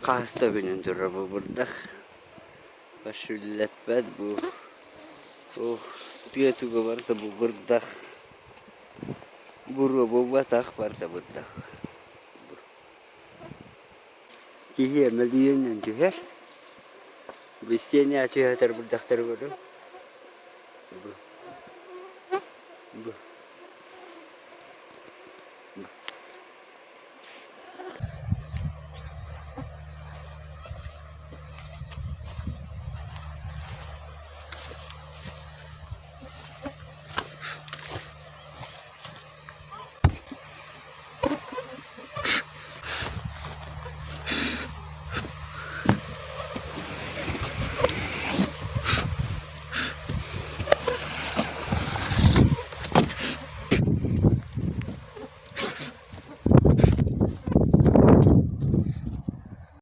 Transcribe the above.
Хаһыс да күнүн турар бу бырдах. Сүллэппэт бу. Ох, тыа туга барыта бу бырдах. Буруо буолбатах барыта бырдах. Киһи мөлүйүөнүнэн түһэр. Бу истиэнэ түһэтэр бырдахтары көрүҥ. Бу. Бу.